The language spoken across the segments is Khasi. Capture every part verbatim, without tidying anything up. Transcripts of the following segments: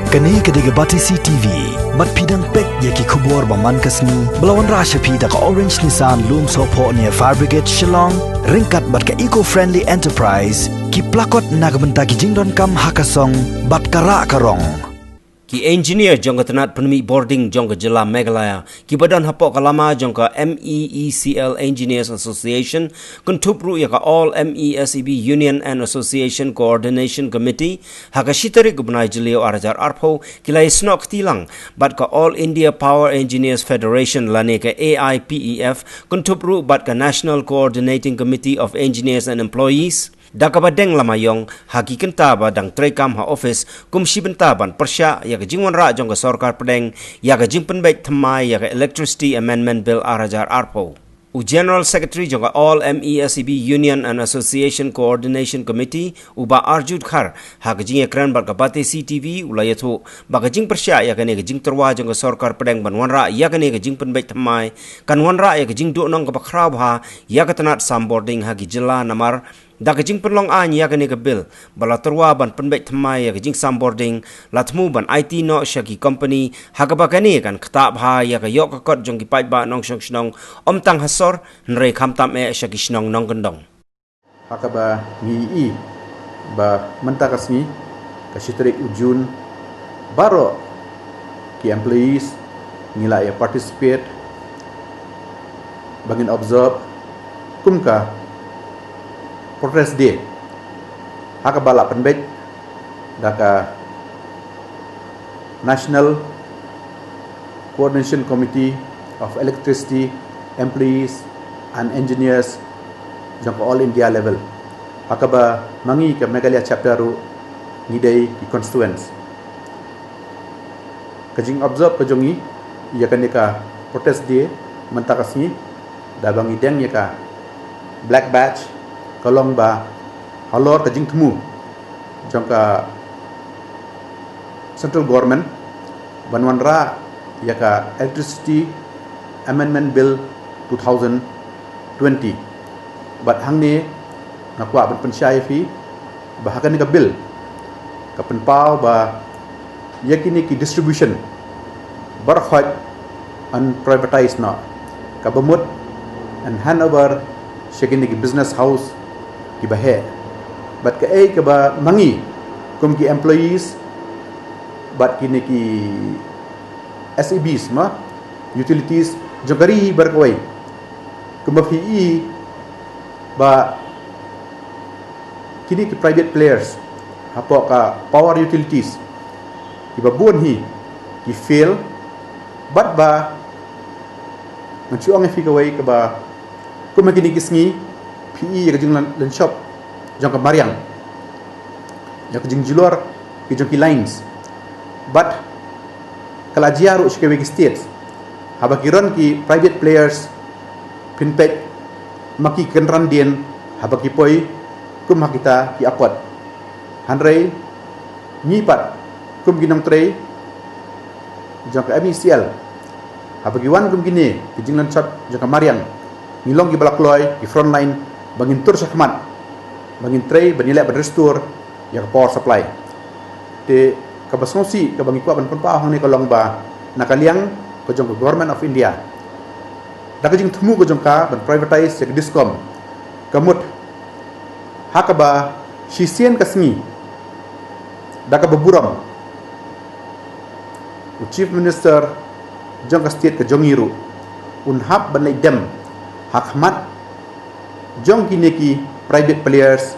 Kane ka dei ka Batesi T V. Bad phi dang peit ïa ki khubor ba man ka sngi ba la wanrah sha phi da ka Orange Nissan Lumsohphoh near Fire Brigade Shillong, ryngkat bad ka Eco Friendly Enterprise, ki plakot na ka bynta ki jingdonkam ha ka song bad ka rah ka rong. Ki engineer jong ka tnat pynmih bording jong ka jylla Meghalaya, kiba don hapoh ka lama jong ka MEECL Engineers Association, kynthup ruh ïa ka All MESEB Union and Association Coordination Committee, ha ka shi tarik u bnai Jylliew ar hajar arphew, ki la ïasnoh kti lang bad ka All India Power Engineers Federation lane ka AIPEF, kynthup ruh bad ka National Coordinating Committee of Engineers and Employees, da kaba deng lama ïong ha ki kynta ba dang treikam ha office, kum shi bynta ban pyrshah ïa ka jingwanrah jong ka sorkar pdeng ïa ka jingpynbeit thymmai ïa ka Electricity Amendment Bill ar hajar arphew. U General Secretary jong ka All MESEB Union and Association Coordination Committee, u Bah Arju Dkhar, ha ka jingïakren bad ka Batesi T V, u la ïathuh ba ka jingpyrshah ïa kane ka jingtyrwa jong ka sorkar pdeng ban wanrah ïa kane ka jingpynbeit thymmai kan wanrah ïa ka jingduhnong kaba khraw bha ïa ka tnat sam bording ha ki jylla, namar da ka jingpynlong aiñ ïa kane ka bill ba la tyrwa ban pynbeit thymmai ïa ka jingsam bording, la thmu ban aiti noh sha ki company, ha kaba kane kan ktah bha ïa ka ïoh ka kot jong ki paidbah nongshong shnong, ym tang ha sor, hynrei khamtam eh sha ki shnong nongkyndong. Ha kaba ngi ïohi ba mynta ka sngi, ka shi tarik u June, baroh ki employees ngi la ïa participate ba ngin observe kum ka protest day, ha kaba la pynbeit da ka National Coordination Committee of Electricity Employees and Engineers jong ka All India level, ha kaba ma ngi ka Meghalaya chapter ruh ngi dei ki constituents. Ka jing observe ka jong ngi ïa kane ka protest day mynta ka sngi, da ba ngi deng ïa ka black badge, ka long ba halor ka jingthmu jong ka central government ban wanrah ïa ka Electricity Amendment Bill two thousand twenty. Bad hangne nga kwah ban pynshai ïa phi ba ha kane ka bill ka pynpaw ba ïa kine ki distribution baroh khoit yn privatise noh, kaba mut yn hand over sha kine ki business house kiba heh. Bad kaei kaba ma ngi kum ki employees bad kine ki SEBs, ma, utilities jong ka ri baroh kawei, kumba phi i ba kine ki private players hapoh ka power utilities kiba bun hi ki fail, bad ba ngan shu ong ïa phi kawei kaba kum ha kine ki sngi phi i ïa ka jinglan, lynshop jong ka mariang, ïa ka jingjulor ki jong ki lines. Bad ka la jia ruh sha kiwei ki states, haba ki run ki private players, phin peit ma ki kynran dien haba ki poi kum ha kita ki airport. Hynrei ngi pat kum ki nongtrei jong ka MECL, haba ki wan kum kine ki jinglynshop jong ka mariang, ngi long kiba la kloi ki front line ba ngin tur shakhmat, ba ngin trei ban ïaleh ban restore ïa ka power supply. Te kaba sngewsih kaba ngi kwah ban pynpaw hangne ka long ba na ka liang ka jong ka Government of India, da ka jingthmu ka jong ka ban privatise ïa ka DISCOM, ka mut ha kaba shisien ka sngi, da kaba burom, u Chief Minister jong ka state ka jong ngi ruh un hap ban leit dem ha khmat jong kine ki private players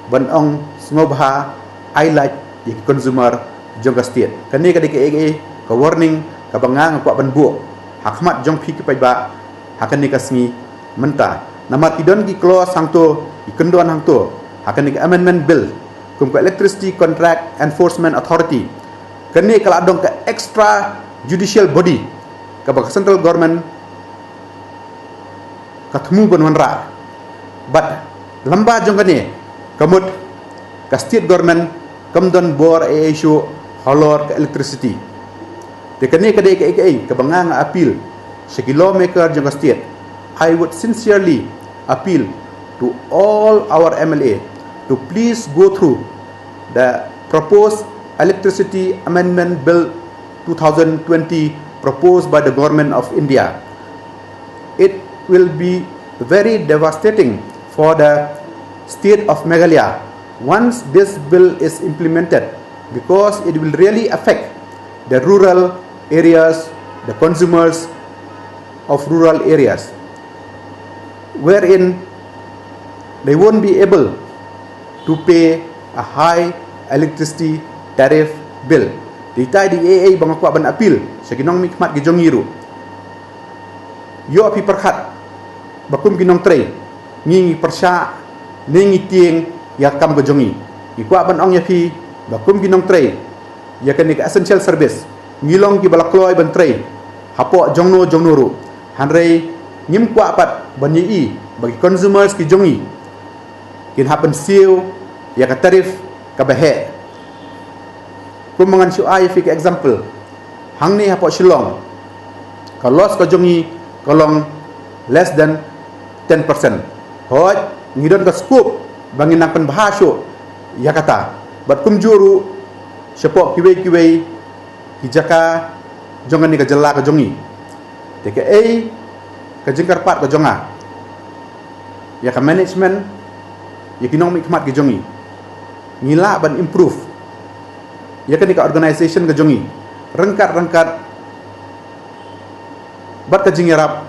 ban ong sngewbha ai lait ïa ki consumer jong ka state. Kane ka dei kaei kaei ka warning kaba nga nga kwah ban buh ha khmat jong phi ki paidbah ha kane ka sngi mynta. Namar ki don ki clause hangto, ki kyndon hangto ha kane ka amendment bill kum ka Electricity Contract Enforcement Authority. Kane ka la dong ka extra judicial body kaba ka central government ka thmu ban wanrah. Bad lyngba jong kane ka mut ka state government kam don bor ei ei shuh halor ka electricity. Te kane ka dei kaei kaei kaba nga nga appeal sha ki lawmaker jong ka state. I would sincerely appeal to all our MLA to please go through the proposed Electricity Amendment Bill two thousand twenty proposed by the Government of India. It will be very devastating for the state of Meghalaya once this bill is implemented, because it will really affect the rural areas, the consumers of rural areas, wherein they won't be able to pay a high electricity tariff bill. Dei ta dei ei ei ba nga kwah ban appeal sha ki nongmihkhmat ki jong ngi ruh. Ïoh phi pyrkhat ba kum ki nongtrei ngi, ngi pyrshah ne ngi tieng ïa ka kam ka jong ngi. Ngi kwah ban ong ïa phi ba kum ki nongtrei ïa kane ka essential service, ngi long kiba la kloi ban trei hapoh jongno jongno ruh. Hynrei ngim kwah pat ban ïohi ba ki consumers ki jong ngi kin hap ban siew ïa ka tariff kaba heh. Kum ba ngan shu ai ïa phi ka example, hangne hapoh Shillong ka loss ka jong ngi ka long less than ten percent. Hooid, ngi don ka scope ba ngin nang pynbha shuh ïa kata, bad kumjuh ruh shapoh kiwei kiwei ki jaka jong kane ka jylla ka jong ngi. Te kaei ka jingkyrpad ka jong nga ïa ka management, ïa ki nongmihkhmat ki jong ngi, ngi lah ban improve ïa kane ka organisation ka jong ngi ryngkat ryngkat bad ka jingïarap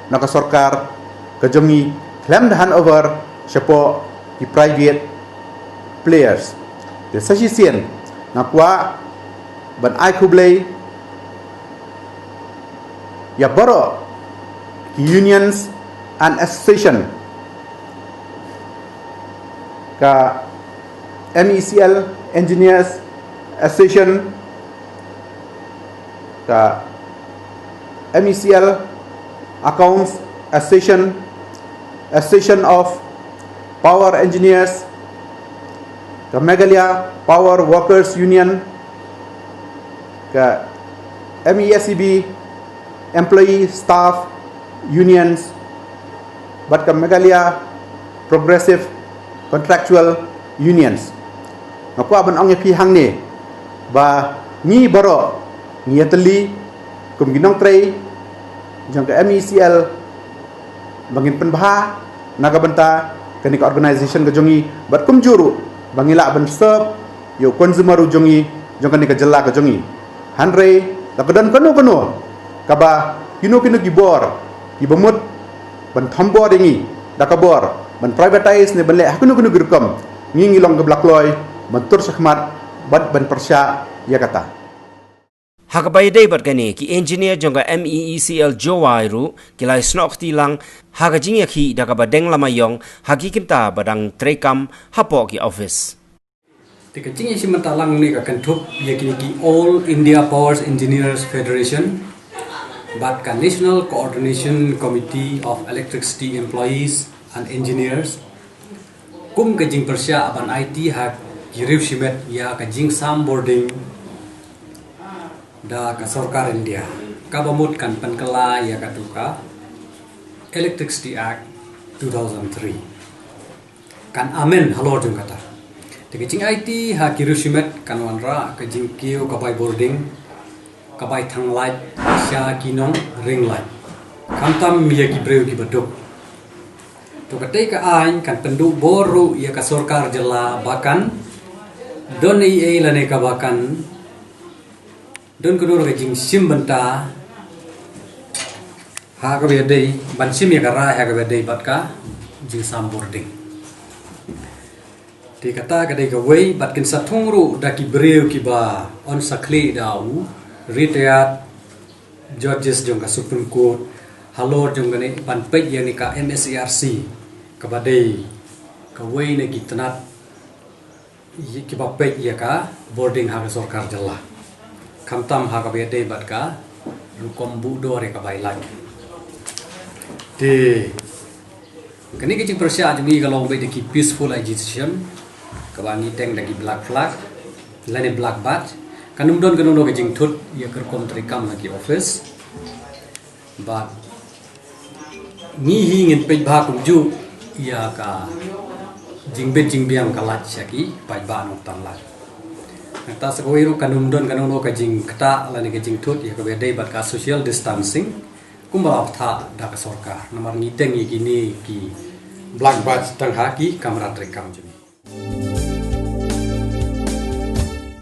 na ka sorkar ka jong ngi, khlem da hand over shapoh ki private players. Te sa shisien nga kwah ban ai khublei ïa baroh ki unions and association, ka M E C L Engineers Association, ka M E C L Accounts Association, Association of Power Engineers, ka Meghalaya Power Workers Union, ka M E S C B Employee Staff Unions, bad ka Meghalaya Progressive Contractual Unions. Nga kwah ban ong ïa phi hangne ba ngi baroh ngi ïatylli kum ki nongtrei jong ka M E C L ba ngin pynbha na ka bynta kane ka organisation ka jong ngi, bad kumjuh ruh ba ngi lah ban serve ïa u consumer u jong ngi jong kane ka jylla ka jong ngi. Hynrei lada ka don kano kano kaba kino kino ki bor kiba mut ban thombor ïa ngi da ka bor ban privatize ne ban leh ha kano kano ki rukom, ngi ngi long kiba la kloi ban tur shakhmat bad ban pyrshah ïa kata. Ha kaba ïadei bad kane, ki engineer jong ka M E E C L Jowai ruh ki la ïasnoh kti lang ha ka jingïakhih da kaba deng lama ïong ha ki kynta ba dang treikam hapoh ki office. Te ka jingïashim bynta lang ne ka kynthup ïa kine ki All India Power Engineers Federation bad ka National Coordination Committee of Electricity Employees and Engineers kum ka jingpyrshah ban aiti ha ki riew shimet ïa ka jingsam bording da ka sorkar India kaba mut kan pynkylla ïa katu ka Electricity Act two thousand three, kan amend halor jong kata. Te ka jingaiti ha ki riew shimet kan wanrah ka jingkiew ka bai bording, ka bai thang light sha ki nong ring light, khamtam ïa ki briew kiba duk. To katei ka aiñ kan pynduh bor ruh ïa ka sorkar jylla ba kan don ei ei lane kaba kan don kano kano ka jingshim bynta ha kaba ïadei, ban shim ïa ka rai ha kaba ïadei bad ka jingsam bording. Te kata ka dei kawei, bad kin sa thung ruh da ki briew kiba yn sa khlieh da u retired judges jong ka Supreme Court halor jong kane ban peit ïa kane ka M S E R C, kaba dei kawei na ki tnat kiba peit ïa ka bording ha ka sorkar jylla, khamtam ha kaba ïadei bad ka rukom buh dor ïa ka bai light. Te kane ka jingpyrshah jong ngi ka long beit da ki peaceful agitation kaba ngi teng da ki black flag lane black badge. Kan ym don kano kano ka jingthut ïa ka rukom treikam ha ki office. Bad ngi hi ngin peit bha kumjuh ïa ka Jingbit jingbiang ka lait sha ki paidbah nongtang lait. Nangta sa kawei ruh kan ym don kano kano ka jingktah lane ka jingthut ïa kaba dei bad ka social distancing kumba la pynthah da ka sorkar. Namar ngi teng ïa kine ki black badge tang ha ki kamra treikam jong ngi.